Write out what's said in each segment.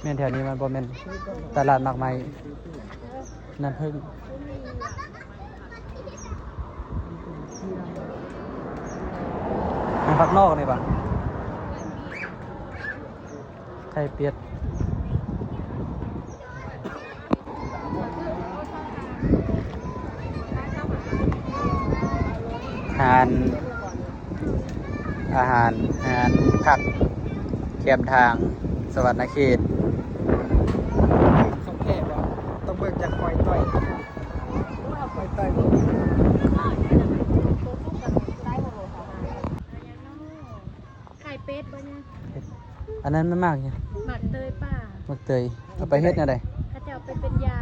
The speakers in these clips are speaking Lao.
ແມ່ນແຖວນີ້ມັນບໍ່ແມ່ນຕະຫຼາດໝາກໄມ້ນ້ຳເຜິ້ງ. ອັນຜັກນອກນີ້ປະ? ໄຂ່ເປັດ. ຮ້ານອາຫານ ຮ້ານພັກແຄມທາງສະຫວັນນະເຂດ. ສົມແຂກບໍ່? ຕ້ອງເບິ່ງຈາກຄອຍຕ່ອຍ ຄອຍຕ່ອຍບໍ່? ໄຂ່ເປັດບໍ່ນີ້? ອັນນັ້ນມັນໝາກຫຍັງ? ໝາກເຕີຍປ່າ. ໝາກເຕີຍ ເອົາໄປເຮັດແນວໃດ? ເຂົາເຈົ້າໄປເປັນຢາ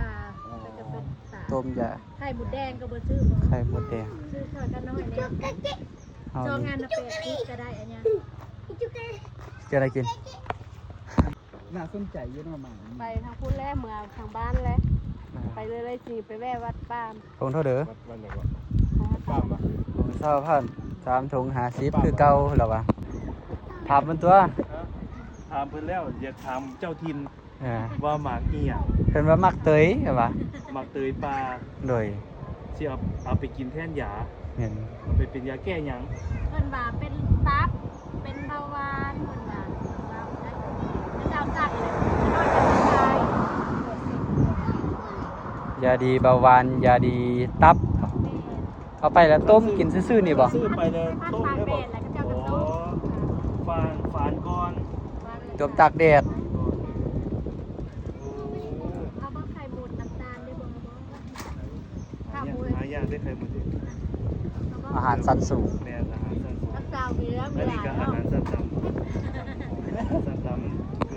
ເຂົາເຈົ້າເປັນສາ ຕົ້ມຢາ. ໄຂ່ມົດແດງກໍບໍ່ຊື້ບໍ່? ໄຂ່ມົດແດງ ຊື້ຊ່ອຍກັນໜ້ອຍແດ່. ເຮົາ ສອງອັນນະ ແປດສິບກໍໄດ້ອັນເນີ້ຍ. ຈະໄດ້ກິນ. ໜ້າສົນໃຈຢູ່ເນາະ ໝາກ. ໄປທາງພຸ້ນແຫຼະ ເມືອທາງບ້ານແຫຼະ. ອ່າ ໄປເລື້ອຍໆ ຊິໄປແວ່ວັດປ່າ. ຖົງເທົ່າໃດ? ວັດ ວັດຫຍັງເກາະ? ວັດປ່າມະ? ຖົງຊາວພັນ ສາມຖົງຫ້າສິບຄືເກົ່າລະວ່າ. ຖາມເພິ່ນຕົວະ. ຮະ? ຖາມເພິ່ນແລ້ວ ຢາກຖາມເຈົ້າຖິ່ນ. ເອີ ວ່າໝາກອີ່ຫຍັງ? ເພິ່ນວ່າໝາກເຕີຍ ເພິ່ນວ່າ ໝາກເຕີຍປ່າ. ໂດຍ ຊິເອົາ ເອົາໄປກິນແທນຢາ. ແມ່ນ. ເອົາໄປເປັນຢາແກ້ຫຍັງ? ເພິ່ນວ່າເປັນຕັບ ເປັນເບົາຫວານ ເພິ່ນວ່າ. ເຈົ້າສັ່ງເລີຍ ຢາດີເບົາຫວານ ຢາດີຕັບ. ແມ່ນ. ເອົາໄປແລ້ວຕົ້ມກິນຊື່ໆນີ້ບໍ່? ຊື້ໄປແລ້ວຕົ້ມໄດ້ບໍ່? ອໍ ຝານ ຝານກ່ອນ ຕົ້ມຕາກແດດ. ໂອ້ ເອົາບໍ່ໄຂ່ມົດ ນ້ຳຕານໄດ້ບໍ່? ຫາຍາກ ຫາຍາກເດ້ໄຂ່ມົດເດ. ອາຫານຊັ້ນສູງ. ແມ່ນ ອາຫານຊັ້ນສູງ. ອັນນີ້ກໍອາຫານຊັ້ນຕ່ຳ ຊັ້ນຕ່ຳ.